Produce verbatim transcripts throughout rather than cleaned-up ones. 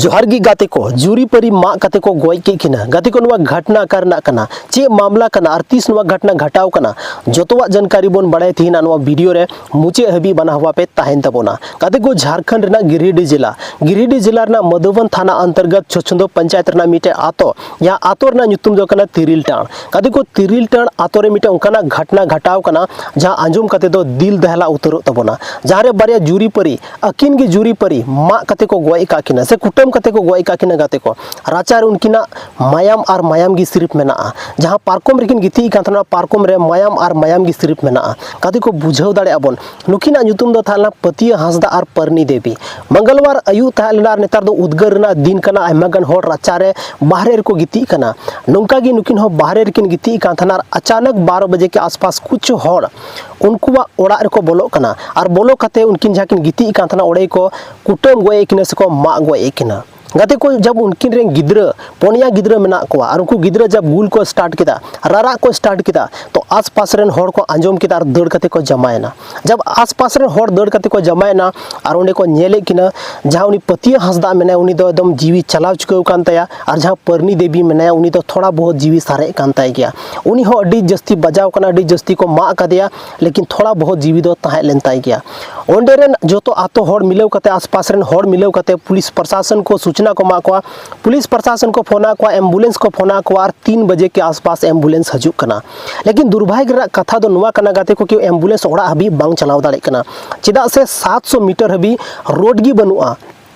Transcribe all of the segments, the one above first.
ᱡᱚᱦᱟᱨ ᱜᱮ ᱜᱟᱛᱮ ᱠᱚ, ᱡᱩᱨᱤᱯᱟᱹᱨᱤ ᱢᱟᱜ ᱠᱟᱛᱮ ᱠᱚ ᱜᱚᱡ ᱠᱮᱫ ᱠᱤᱱᱟ᱾ ᱜᱟᱛᱮ ᱠᱚ, ᱱᱚᱣᱟ ᱜᱷᱚᱴᱱᱟ ᱚᱠᱟ ᱨᱮᱱᱟᱜ ᱠᱟᱱᱟ, ᱪᱮᱫ ᱢᱟᱢᱞᱟ ᱠᱟᱱᱟ ᱟᱨ ᱛᱤᱥ ᱱᱚᱣᱟ ᱜᱷᱚᱴᱱᱟ ᱜᱷᱚᱴᱟᱣ ᱠᱟᱱᱟ, ᱡᱚᱛᱚᱣᱟᱜ ᱡᱟᱱᱠᱟᱨᱤ ᱵᱚᱱ ᱵᱟᱲᱟᱭᱟ ᱛᱮᱦᱮᱧᱟᱜ ᱱᱚᱣᱟ ᱵᱷᱤᱰᱤᱭᱳ ᱨᱮ᱾ ᱢᱩᱪᱟᱹᱫ ᱦᱟᱹᱵᱤᱡ ᱵᱟᱱᱟ ᱦᱟᱣᱟ ᱯᱮ ᱛᱟᱦᱮᱱ ᱛᱟᱵᱚᱱᱟ᱾ ᱜᱟᱛᱮ ᱠᱚ, ᱡᱷᱟᱲᱠᱷᱚᱸᱰ ᱨᱮᱱᱟᱜ ᱜᱤᱨᱤᱰᱤ ᱡᱮᱞᱟ, ᱜᱤᱨᱤᱰᱤ ᱡᱮᱞᱟ ᱨᱮᱱᱟᱜ ᱢᱚᱫᱷᱩᱵᱚᱱ ᱛᱷᱟᱱᱟ ᱚᱱᱛᱚᱨᱜᱚᱛ ᱪᱷᱚᱪᱷᱚᱸᱫᱚ ᱯᱚᱧᱪᱟᱭᱮᱛ ᱨᱮᱱᱟᱜ ᱢᱤᱫᱴᱮᱡ ᱟᱛᱳ, ᱡᱟᱦᱟᱸ ᱟᱛᱳ ᱨᱮᱱᱟᱜ ᱧᱩᱛᱩᱢ ᱫᱚ ᱠᱟᱱᱟ ᱛᱤᱨᱤᱞ ᱴᱟᱲ᱾ ᱜᱟᱛᱮ ᱠᱚ, ᱛᱤᱨᱤᱞ ᱴᱟᱲ ᱟᱛᱳ ᱨᱮ ᱢᱤᱫᱴᱮᱱ ᱚᱱᱠᱟᱱᱟᱜ ᱜᱷᱚᱴᱱᱟ ᱜᱷᱚᱴᱟᱣ ᱠᱟᱱᱟ, ᱡᱟᱦᱟᱸ ᱟᱸᱡᱚᱢ ᱠᱟᱛᱮ ᱫᱚ ᱫᱤᱞ ᱫᱟᱦᱞᱟ ᱩᱛᱟᱹᱨᱚᱜ ᱛᱟᱵᱚᱱᱟ, ᱡᱟᱦᱟᱸ ᱨᱮ ᱵᱟᱨᱭᱟ ᱡᱩᱨᱤᱯᱟᱹᱨᱤ, ᱟᱹᱠᱤᱱ ᱜᱮ ᱡᱩᱨᱤᱯᱟᱹᱨᱤ ᱢᱟᱜ ᱠᱟᱛᱮ ᱠᱚ ᱜᱚᱡ ᱟᱠᱟᱫ ᱠᱤᱱᱟ ᱥᱮ ᱠᱩᱴᱟᱹᱢ ᱠᱟᱛᱮ ᱠᱚ ᱜᱚᱡ ᱟᱠᱟᱫ ᱠᱤᱱᱟ᱾ ᱜᱟᱛᱮ ᱠᱚ, ᱨᱟᱪᱟ ᱨᱮ ᱩᱱᱠᱤᱱᱟᱜ ᱢᱟᱭᱟᱢ ᱟᱨ ᱢᱟᱭᱟᱢ ᱜᱮ ᱥᱤᱨᱤᱯ ᱢᱮᱱᱟᱜᱼᱟ᱾ ᱡᱟᱦᱟᱸ ᱯᱟᱨᱠᱚᱢ ᱨᱮᱠᱤᱱ ᱜᱤᱛᱤᱡ ᱠᱟᱱ ᱛᱟᱦᱮᱱᱟ, ᱯᱟᱨᱠᱚᱢ ᱨᱮ ᱢᱟᱭᱟᱢ ᱟᱨ ᱢᱟᱭᱟᱢ ᱜᱮ ᱥᱤᱨᱤᱯ ᱢᱮᱱᱟᱜᱼᱟ᱾ ᱜᱟᱛᱮ ᱠᱚ, ᱵᱩᱡᱷᱟᱹᱣ ᱫᱟᱲᱮᱭᱟᱜᱼᱟ ᱵᱚᱱ, ᱱᱩᱠᱤᱱᱟᱜ ᱧᱩᱛᱩᱢ ᱫᱚ ᱛᱟᱦᱮᱸ ᱞᱮᱱᱟ ᱯᱟᱹᱛᱭᱟᱹ ᱦᱟᱸᱥᱫᱟ ᱟᱨ ᱯᱟᱹᱨᱱᱤ ᱫᱮᱵᱤ᱾ ᱢᱚᱝᱜᱚᱞᱵᱟᱨ ᱟᱹᱭᱩᱵ ᱛᱟᱦᱮᱸ ᱞᱮᱱᱟ ᱟᱨ ᱱᱮᱛᱟᱨ ᱫᱚ ᱩᱫᱽᱜᱟᱹᱨ ᱨᱮᱱᱟᱜ ᱫᱤᱱ ᱠᱟᱱᱟ, ᱟᱭᱢᱟ ᱜᱟᱱ ᱦᱚᱲ ᱨᱟᱪᱟ ᱨᱮ ᱵᱟᱦᱨᱮ ᱨᱮᱠᱚ ᱜᱤᱛᱤᱡ ᱠᱟᱱᱟ᱾ ᱱᱚᱝᱠᱟ ᱜᱮ ᱱᱩᱠᱤᱱ ᱦᱚᱸ ᱵᱟᱦᱨᱮ ᱨᱮᱠᱤᱱ ᱜᱤᱛᱤᱡ ᱠᱟᱱ ᱛᱟᱦᱮᱱᱟ ᱟᱨ ᱟᱪᱟᱱᱚᱠ ᱵᱟᱨᱚ ᱵᱟᱡᱮ ᱠᱮ ᱟᱥᱯᱟᱥ ᱠᱩᱪᱷᱩ ᱦᱚᱲ ᱩᱱᱠᱩᱣᱟᱜ ᱚᱲᱟᱜ ᱨᱮᱠᱚ ᱵᱚᱞᱚᱜ ᱠᱟᱱᱟ ᱟᱨ ᱵᱚᱞᱚ ᱠᱟᱛᱮ ᱩᱱᱠᱤᱱ ᱡᱟᱦᱟᱸ ᱠᱤᱱ ᱜᱤᱛᱤᱡ ᱠᱟᱱ ᱛᱟᱦᱮᱱᱟ ᱚᱸᱰᱮ ᱠᱚ ᱠᱩᱴᱟᱹᱢ ᱜᱚᱡ ᱮᱫ ᱠᱤᱱᱟ ᱥᱮᱠᱚ ᱢᱟᱜ ᱜᱚᱡ ᱮᱫ ᱠᱤᱱᱟ᱾ ᱜᱟᱛᱮ ᱠᱚ, ᱡᱟᱵ ᱩᱱᱠᱤᱱ ᱨᱮᱱ ᱜᱤᱫᱽᱨᱟᱹ, ᱯᱚᱱᱭᱟ ᱜᱤᱫᱽᱨᱟᱹ ᱢᱮᱱᱟᱜ ᱠᱚᱣᱟ ᱟᱨ ᱩᱱᱠᱩ ᱜᱤᱫᱽᱨᱟᱹ ᱡᱟᱵ ᱜᱩᱞ ᱠᱚ ᱥᱴᱟᱨᱴ ᱠᱮᱫᱟ, ᱨᱟᱨᱟᱜ ᱠᱚ ᱥᱴᱟᱨᱴ ᱠᱮᱫᱟ, ᱛᱚ ᱟᱥᱯᱟᱥ ᱨᱮᱱ ᱦᱚᱲ ᱠᱚ ᱟᱸᱡᱚᱢ ᱠᱮᱫᱟ ᱟᱨ ᱫᱟᱹᱲ ᱠᱟᱛᱮ ᱠᱚ ᱡᱟᱢᱟᱭᱮᱱᱟ᱾ ᱡᱟᱵ ᱟᱥᱯᱟᱥ ᱨᱮᱱ ᱦᱚᱲ ᱫᱟᱹᱲ ᱠᱟᱛᱮ ᱠᱚ ᱡᱟᱢᱟᱭᱮᱱᱟ ᱟᱨ ᱚᱸᱰᱮ ᱠᱚ ᱧᱮᱞᱮᱫ ᱠᱤᱱᱟ, ᱡᱟᱦᱟᱸ ᱩᱱᱤ ᱯᱟᱹᱛᱭᱟᱹ ᱦᱟᱸᱥᱫᱟ ᱢᱮᱱᱟᱭᱟ, ᱩᱱᱤ ᱫᱚ ᱮᱠᱫᱚᱢ ᱡᱤᱣᱤ ᱪᱟᱞᱟᱣ ᱪᱩᱠᱟᱹᱣ ᱠᱟᱱ ᱛᱟᱭᱟ ᱟᱨ ᱡᱟᱦᱟᱸ ᱯᱟᱹᱨᱱᱤ ᱫᱮᱵᱤ ᱢᱮᱱᱟᱭᱟ, ᱩᱱᱤ ᱫᱚ ᱛᱷᱚᱲᱟ ᱵᱚᱦᱚᱛ ᱡᱤᱣᱤ ᱥᱟᱨᱮᱡ ᱠᱟᱱ ᱛᱟᱭ ᱜᱮᱭᱟ᱾ ᱩᱱᱤ ᱦᱚᱸ ᱟᱹᱰᱤ ᱡᱟᱹᱥᱛᱤ ᱵᱟᱡᱟᱣ ᱠᱟᱱᱟ, ᱟᱹᱰᱤ ᱡᱟᱹᱥᱛᱤ ᱠᱚ ᱢᱟᱜ ᱟᱠᱟᱫᱮᱭᱟ, ᱞᱮᱠᱤᱱ ᱛᱷᱚᱲᱟ ᱵᱚᱦᱚᱛ ᱡᱤᱣᱤ ᱫᱚ ᱛᱟᱦᱮᱸ ᱞᱮᱱ ᱛᱟᱭ ᱜᱮᱭᱟ᱾ ᱚᱸᱰᱮ ᱨᱮᱱ ᱡᱚᱛᱚ ᱟᱛᱳ ᱦᱚᱲ ᱢᱤᱞᱟᱹᱣ ᱠᱟᱛᱮ, ᱟᱥᱯᱟᱥ ᱨᱮᱱ ᱦᱚᱲ ᱢᱤᱞᱟᱹᱣ ᱠᱟᱛᱮ ᱯᱩᱞᱤᱥ ᱯᱨᱚᱥᱟᱥᱚᱱ ᱠᱚ ᱥᱩᱪᱱᱟ ᱠᱚ ᱮᱢᱟᱜ ᱠᱚᱣᱟ, ᱯᱩᱞᱤᱥ ᱯᱨᱚᱥᱟᱥᱚᱱ ᱠᱚ ᱯᱷᱳᱱ ᱟᱫ ᱠᱚᱣᱟ, ᱮᱢᱵᱩᱞᱮᱱᱥ ᱠᱚ ᱯᱷᱳᱱ ᱟᱫ ᱠᱚᱣᱟ ᱟᱨ ᱛᱤᱱ ᱵᱟᱡᱮ ᱠᱮ ᱟᱥᱯᱟᱥ ᱮᱢᱵᱩᱞᱮᱱᱥ ᱦᱤᱡᱩᱜ ᱠᱟᱱᱟ᱾ ᱞᱮᱠᱤᱱ ᱫᱩᱨᱵᱷᱟᱜᱽ ᱨᱮᱱᱟᱜ ᱠᱟᱛᱷᱟ ᱫᱚ ᱱᱚᱣᱟ ᱠᱟᱱᱟ ᱜᱟᱛᱮ ᱠᱚ, ᱠᱤ ᱮᱢᱵᱩᱞᱮᱱᱥ ᱚᱲᱟᱜ ᱦᱟᱹᱵᱤᱡ ᱵᱟᱝ ᱪᱟᱞᱟᱣ ᱫᱟᱲᱮᱭᱟᱜ ᱠᱟᱱᱟ᱾ ᱪᱮᱫᱟᱜ ᱥᱮ ᱥᱟᱛᱥᱚ ᱢᱤᱴᱟᱨ ᱦᱟᱹᱵᱤᱡ ᱨᱳᱰ ᱜᱮ ᱵᱟᱹᱱᱩᱜᱼᱟ,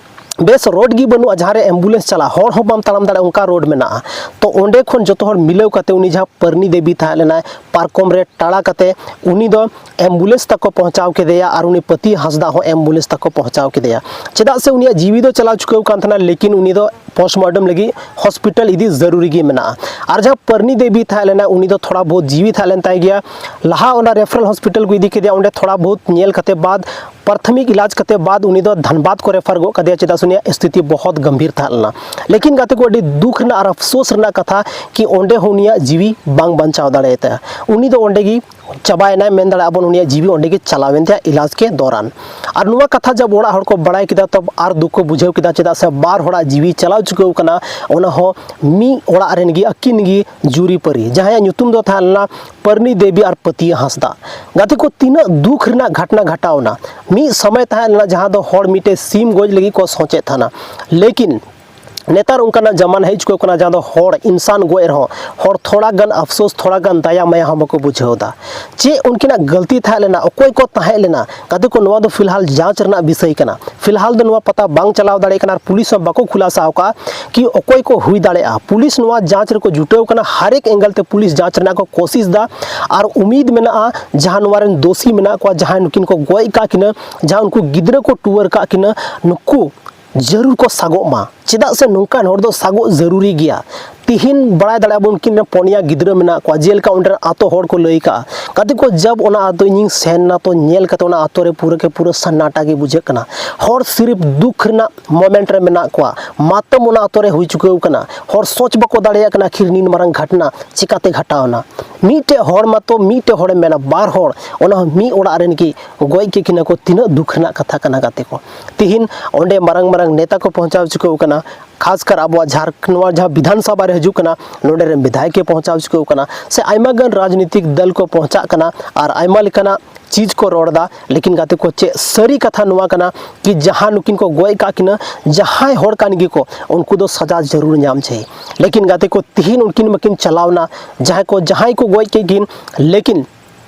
ᱵᱮᱥ ᱨᱳᱰ ᱜᱮ ᱵᱟᱹᱱᱩᱜᱼᱟ, ᱡᱟᱦᱟᱸ ᱨᱮ ᱮᱢᱵᱩᱞᱮᱱᱥ ᱪᱟᱞᱟᱜᱼᱟ, ᱦᱚᱲ ᱦᱚᱸ ᱵᱟᱢ ᱛᱟᱲᱟᱢ ᱫᱟᱲᱮᱭᱟᱜᱼᱟ, ᱚᱱᱠᱟ ᱨᱳᱰ ᱢᱮᱱᱟᱜᱼᱟ᱾ ᱛᱚ ᱚᱸᱰᱮ ᱠᱷᱚᱱ ᱡᱚᱛᱚ ᱦᱚᱲ ᱢᱤᱞᱟᱹᱣ ᱠᱟᱛᱮ ᱩᱱᱤ ᱡᱟᱦᱟᱸ ᱯᱟᱹᱨᱱᱤ ᱫᱮᱵᱤ ᱛᱟᱦᱮᱸ ᱞᱮᱱᱟᱭ, ᱯᱟᱨᱠᱚᱢ ᱨᱮ ᱴᱟᱲᱟ ᱠᱟᱛᱮ ᱩᱱᱤ ᱫᱚ ᱮᱢᱵᱩᱞᱮᱱᱥ ᱛᱟᱠᱚ ᱯᱚᱦᱪᱟᱣ ᱠᱮᱫᱮᱭᱟ ᱟᱨ ᱩᱱᱤ ᱯᱟᱹᱛᱭᱟᱹ ᱦᱟᱸᱥᱫᱟ ᱦᱚᱸ ᱮᱢᱵᱩᱞᱮᱱᱥ ᱛᱟᱠᱚ ᱯᱚᱦᱪᱟᱣ ᱠᱮᱫᱮᱭᱟ᱾ ᱪᱮᱫᱟᱜ ᱥᱮ ᱩᱱᱤᱭᱟᱜ ᱡᱤᱣᱤ ᱫᱚ ᱪᱟᱞᱟᱣ ᱪᱩᱠᱟᱹᱣ ᱠᱟᱱ ᱛᱟᱦᱮᱱᱟ, ᱞᱮᱠᱤᱱ ᱩᱱᱤ ᱫᱚ ᱯᱳᱥᱴᱢᱚᱨᱴᱮᱢ ᱞᱟᱹᱜᱤᱫ ᱦᱚᱥᱯᱤᱴᱟᱞ ᱤᱫᱤ ᱡᱟᱹᱨᱩᱨᱤ ᱜᱮ ᱢᱮᱱᱟᱜᱼᱟ᱾ ᱟᱨ ᱡᱟᱦᱟᱸ ᱯᱟᱨᱱᱤ ᱫᱮᱵᱤ ᱛᱟᱦᱮᱸ ᱞᱮᱱᱟ, ᱩᱱᱤ ᱫᱚ ᱛᱷᱚᱲᱟ ᱵᱚᱦᱩᱛ ᱡᱤᱣᱤ ᱛᱟᱦᱮᱸ ᱞᱮᱱ ᱛᱟᱭ ᱜᱮᱭᱟ᱾ ᱞᱟᱦᱟ ᱚᱱᱟ ᱨᱮᱯᱷᱟᱨᱟᱞ ᱦᱚᱥᱯᱤᱴᱟᱞ ᱠᱚ ᱤᱫᱤ ᱠᱮᱫᱮᱭᱟ, ᱚᱸᱰᱮ ᱛᱷᱚᱲᱟ ᱵᱚᱦᱩᱛ ᱧᱮᱞ ᱠᱟᱛᱮ ᱵᱟᱫ, ᱯᱨᱟᱛᱷᱚᱢᱤᱠ ᱤᱞᱟᱡᱽ ᱠᱟᱛᱮ ᱵᱟᱫ ᱩᱱᱤ ᱫᱚ ᱫᱷᱟᱱᱵᱟᱫᱽ ᱠᱚ ᱨᱮᱯᱷᱟᱨ ᱜᱚᱫ ᱠᱟᱫᱮᱭᱟ, ᱪᱮᱫᱟᱜ ᱥᱮ ᱩᱱᱤᱭᱟᱜ ᱥᱛᱷᱤᱛᱤ ᱵᱚᱦᱚᱛ ᱜᱟᱢᱵᱷᱤᱨ ᱛᱟᱦᱮᱸ ᱞᱮᱱᱟ᱾ ᱞᱮᱠᱤᱱ ᱜᱟᱛᱮ ᱠᱚ, ᱟᱹᱰᱤ ᱫᱩᱠ ᱨᱮᱱᱟᱜ ᱟᱨ ᱟᱯᱥᱳᱥ ᱨᱮᱱᱟᱜ ᱠᱟᱛᱷᱟ ᱠᱤ ᱚᱸᱰᱮ ᱦᱚᱸ ᱩᱱᱤᱭᱟᱜ ᱡᱤᱣᱤ ᱵᱟᱝ ᱵᱟᱧᱪᱟᱣ ᱫᱟᱲᱮᱭᱟᱛᱟᱭᱟ᱾ ᱩᱱᱤ ᱫᱚ ᱚᱸᱰᱮ ᱜᱮ ᱪᱟᱵᱟᱭᱮᱱᱟᱭ, ᱢᱮᱱ ᱫᱟᱲᱮᱭᱟᱜᱼᱟ ᱵᱚᱱ ᱩᱱᱤᱭᱟᱜ ᱡᱤᱣᱤ ᱚᱸᱰᱮ ᱜᱮ ᱪᱟᱞᱟᱣᱮᱱ ᱛᱟᱭᱟ ᱤᱞᱟᱡᱽ ᱠᱮ ᱫᱚᱨᱟᱱ᱾ ᱟᱨ ᱱᱚᱣᱟ ᱠᱟᱛᱷᱟ ᱡᱟᱵ ᱚᱲᱟᱜ ᱦᱚᱲ ᱠᱚ ᱵᱟᱲᱟᱭ ᱠᱮᱫᱟ, ᱛᱚ ᱟᱨ ᱫᱩᱠ ᱠᱚ ᱵᱩᱡᱷᱟᱹᱣ ᱠᱮᱫᱟ, ᱪᱮᱫᱟᱜ ᱥᱮ ᱵᱟᱨ ᱦᱚᱲᱟᱜ ᱡᱤᱣᱤ ᱪᱟᱞᱟᱣ ᱪᱩᱠᱟᱹᱣ ᱠᱟᱱᱟ, ᱚᱱᱟ ᱦᱚᱸ ᱢᱤᱫ ᱚᱲᱟᱜ ᱨᱮᱱ ᱜᱮ ᱟᱹᱠᱤᱱ ᱜᱮ ᱡᱩᱨᱤᱯᱟᱹᱨᱤ, ᱡᱟᱦᱟᱸᱭᱟᱜ ᱧᱩᱛᱩᱢ ᱫᱚ ᱛᱟᱦᱮᱸ ᱞᱮᱱᱟ ᱯᱟᱨᱱᱤ ᱫᱮᱵᱤ ᱟᱨ ᱯᱟᱹᱛᱤᱭᱟᱹ ᱦᱟᱸᱥᱫᱟ᱾ ᱜᱟᱛᱮ ᱠᱚ, ᱛᱤᱱᱟᱹᱜ ᱫᱩᱠ ᱨᱮᱱᱟᱜ ᱜᱷᱟᱴᱱᱟ ᱜᱷᱟᱴᱟᱣᱱᱟ᱾ ᱢᱤᱫ ᱥᱚᱢᱚᱭ ᱛᱟᱦᱮᱸ ᱞᱮᱱᱟ ᱡᱟᱦᱟᱸ ᱫᱚ ᱦᱚᱲ ᱢᱤᱫᱴᱮᱡ ᱥᱤᱢ ᱜᱚᱡ ᱞᱟᱹᱜᱤᱫ ᱠᱚ ᱥᱚᱪᱮᱫ ᱛᱟᱦᱮᱱᱟ, ᱞᱮᱠᱤᱱ ᱱᱮᱛᱟᱨ ᱚᱱᱠᱟᱱᱟᱜ ᱡᱟᱢᱟᱱᱟ ᱦᱮᱡ ᱪᱩᱠᱟᱹᱣ ᱠᱟᱱᱟ, ᱡᱟᱦᱟᱸ ᱫᱚ ᱦᱚᱲ ᱤᱱᱥᱟᱱ ᱜᱚᱡ ᱨᱮᱦᱚᱸ ᱦᱚᱲ ᱛᱷᱚᱲᱟ ᱜᱟᱱ ᱟᱯᱥᱳᱥ, ᱛᱷᱚᱲᱟ ᱜᱟᱱ ᱫᱟᱭᱟ ᱢᱟᱭᱟ ᱦᱚᱸ ᱵᱟᱠᱚ ᱵᱩᱡᱷᱟᱹᱣ ᱮᱫᱟ᱾ ᱪᱮᱫ ᱩᱱᱠᱤᱱᱟᱜ ᱜᱟᱹᱞᱛᱤ ᱛᱟᱦᱮᱸ ᱞᱮᱱᱟ, ᱚᱠᱚᱭ ᱠᱚ ᱛᱟᱦᱮᱸ ᱞᱮᱱᱟ? ᱜᱟᱛᱮ ᱠᱚ, ᱱᱚᱣᱟ ᱫᱚ ᱯᱷᱤᱞᱦᱟᱞ ᱡᱟᱸᱪ ᱨᱮᱱᱟᱜ ᱵᱤᱥᱚᱭ ᱠᱟᱱᱟ᱾ ᱯᱷᱤᱞᱦᱟᱞ ᱫᱚ ᱱᱚᱣᱟ ᱯᱟᱛᱟ ᱵᱟᱝ ᱪᱟᱞᱟᱣ ᱫᱟᱲᱮᱭᱟᱜ ᱠᱟᱱᱟ ᱟᱨ ᱯᱩᱞᱤᱥ ᱦᱚᱸ ᱵᱟᱠᱚ ᱠᱷᱩᱞᱟᱥᱟ ᱟᱠᱟᱫᱼᱟ ᱠᱤ ᱚᱠᱚᱭ ᱠᱚ ᱦᱩᱭ ᱫᱟᱲᱮᱭᱟᱜᱼᱟ᱾ ᱯᱩᱞᱤᱥ ᱱᱚᱣᱟ ᱡᱟᱸᱪ ᱨᱮᱠᱚ ᱡᱩᱴᱟᱹᱣ ᱠᱟᱱᱟ, ᱦᱟᱨ ᱮᱠ ᱮᱝᱜᱮᱞ ᱛᱮ ᱯᱩᱞᱤᱥ ᱡᱟᱸᱪ ᱨᱮᱱᱟᱜ ᱠᱚ ᱠᱳᱥᱤᱥ ᱮᱫᱟ᱾ ᱟᱨ ᱩᱢᱤᱫ ᱢᱮᱱᱟᱜᱼᱟ, ᱡᱟᱦᱟᱸ ᱱᱚᱣᱟ ᱨᱮᱱ ᱫᱳᱥᱤ ᱢᱮᱱᱟᱜ ᱠᱚᱣᱟ, ᱡᱟᱦᱟᱸᱭ ᱱᱩᱠᱤᱱ ᱠᱚ ᱜᱚᱡ ᱟᱠᱟᱫ ᱠᱤᱱᱟ, ᱡᱟᱦᱟᱸ ᱩᱱᱠᱩ ᱜᱤᱫᱽᱨᱟᱹ ᱠᱚ ᱴᱩᱣᱟᱹᱨ ᱟᱠᱟᱫ ᱠᱤᱱᱟ, ᱱᱩᱠᱩ ᱡᱟᱹᱨᱩᱲ ᱠᱚ ᱥᱟᱜᱚᱜ ᱢᱟ᱾ ᱪᱮᱫᱟᱜ ᱥᱮ ᱱᱚᱝᱠᱟᱱ ᱦᱚᱲ ᱫᱚ ᱥᱟᱜᱚᱜ ᱡᱟᱹᱨᱩᱨᱤ ᱜᱮᱭᱟ᱾ ᱛᱤᱦᱤᱧ ᱵᱟᱲᱟᱭ ᱫᱟᱲᱮᱭᱟᱜᱼᱟ ᱵᱚᱱ, ᱩᱱᱠᱤᱱ ᱨᱮᱱ ᱯᱚᱱᱭᱟ ᱜᱤᱫᱽᱨᱟᱹ ᱢᱮᱱᱟᱜ ᱠᱚᱣᱟ, ᱡᱮᱞᱮᱠᱟ ᱚᱸᱰᱮ ᱨᱮᱱ ᱟᱛᱳ ᱦᱚᱲ ᱠᱚ ᱞᱟᱹᱭ ᱠᱟᱜᱼᱟ᱾ ᱜᱟᱛᱮ ᱠᱚ, ᱡᱟᱵ ᱚᱱᱟ ᱟᱛᱳ ᱤᱧᱤᱧ ᱥᱮᱱ ᱱᱟ, ᱛᱚ ᱧᱮᱞ ᱠᱟᱛᱮ ᱚᱱᱟ ᱟᱛᱳ ᱨᱮ ᱯᱩᱨᱟᱹ ᱠᱮ ᱯᱩᱨᱟᱹ ᱥᱟᱱᱱᱟᱴᱟ ᱜᱮ ᱵᱩᱡᱷᱟᱹᱜ ᱠᱟᱱᱟ᱾ ᱦᱚᱲ ᱥᱤᱨᱤᱯ ᱫᱩᱠ ᱨᱮᱱᱟᱜ ᱢᱳᱢᱮᱱᱴ ᱨᱮ ᱢᱮᱱᱟᱜ ᱠᱚᱣᱟ᱾ ᱢᱟᱛᱚᱢ ᱚᱱᱟ ᱟᱛᱳ ᱨᱮ ᱦᱩᱭ ᱪᱩᱠᱟᱹᱣ ᱠᱟᱱᱟ᱾ ᱦᱚᱲ ᱥᱚᱪ ᱵᱟᱠᱚ ᱫᱟᱲᱮᱭᱟᱜ ᱠᱟᱱᱟ, ᱟᱹᱠᱷᱤᱨ ᱱᱤᱱ ᱢᱟᱨᱟᱝ ᱜᱷᱟᱴᱱᱟ ᱪᱤᱠᱟᱛᱮ ᱜᱷᱟᱴᱟᱣ ᱮᱱᱟ? ᱢᱤᱫᱴᱮᱡ ᱦᱚᱲ ᱢᱟᱛᱚ, ᱢᱤᱫᱴᱮᱡ ᱦᱚᱲᱮ ᱢᱮᱱᱟ, ᱵᱟᱨ ᱦᱚᱲ, ᱚᱱᱟ ᱦᱚᱸ ᱢᱤᱫ ᱚᱲᱟᱜ ᱨᱮᱱ ᱜᱮ ᱜᱚᱡ ᱠᱮᱫ ᱠᱤᱱᱟ ᱠᱚ᱾ ᱛᱤᱱᱟᱹᱜ ᱫᱩᱠ ᱨᱮᱱᱟᱜ ᱠᱟᱛᱷᱟ ᱠᱟᱱᱟ ᱜᱟᱛᱮ ᱠᱚ᱾ ᱛᱤᱦᱤᱧ ᱚᱸᱰᱮ ᱢᱟᱨᱟᱝ ᱢᱟᱨᱟᱝ ᱱᱮᱛᱟ ᱠᱚ ᱯᱳᱣᱪᱷᱟᱣ ᱪᱩᱠᱟᱹᱣ ᱠᱟᱱᱟ, ᱠᱷᱟᱥ ᱠᱟᱨ ᱟᱵᱚᱣᱟᱜ ᱡᱷᱟᱨᱠᱷ-, ᱱᱚᱣᱟ ᱡᱟᱦᱟᱸ ᱵᱤᱫᱷᱟᱱ ᱥᱚᱵᱷᱟ ᱨᱮ ᱦᱤᱡᱩᱜ ᱠᱟᱱᱟ, ᱱᱚᱰᱮ ᱨᱮᱱ ᱵᱤᱫᱷᱟᱭᱚᱠ ᱮ ᱯᱳᱣᱪᱷᱟᱣ ᱪᱩᱠᱟᱹᱣ ᱠᱟᱱᱟ, ᱥᱮ ᱟᱭᱢᱟ ᱜᱟᱱ ᱨᱟᱡᱽᱱᱤᱛᱤᱠ ᱫᱚᱞ ᱠᱚ ᱯᱳᱣᱪᱷᱟᱜ ᱠᱟᱱᱟ ᱟᱨ ᱟᱭᱢᱟ ᱞᱮᱠᱟᱱᱟᱜ ᱪᱤᱡᱽ ᱠᱚ ᱨᱚᱲ ᱮᱫᱟ᱾ ᱞᱮᱠᱤᱱ ᱜᱟᱛᱮ ᱠᱚ, ᱪᱮᱫ ᱥᱟᱹᱨᱤ ᱠᱟᱛᱷᱟ ᱱᱚᱣᱟ ᱠᱟᱱᱟ ᱠᱤ ᱡᱟᱦᱟᱸ ᱱᱩᱠᱤᱱ ᱠᱚ ᱜᱚᱡ ᱠᱟᱜ ᱠᱤᱱᱟ, ᱡᱟᱦᱟᱸᱭ ᱦᱚᱲ ᱠᱟᱱ ᱜᱮᱠᱚ, ᱩᱱᱠᱩ ᱫᱚ ᱥᱟᱡᱟ ᱡᱟᱹᱨᱩᱲ ᱧᱟᱢ ᱪᱟᱹᱦᱤ᱾ ᱞᱮᱠᱤᱱ ᱜᱟᱛᱮ ᱠᱚ, ᱛᱤᱦᱤᱧ ᱩᱱᱠᱤᱱ ᱢᱟᱠᱤᱱ ᱪᱟᱞᱟᱣ ᱮᱱᱟ, ᱡᱟᱦᱟᱸᱭ ᱠᱚ, ᱡᱟᱦᱟᱸᱭ ᱠᱚ ᱜᱚᱡ ᱠᱮᱫ ᱠᱤᱱ, ᱞᱮᱠᱤᱱ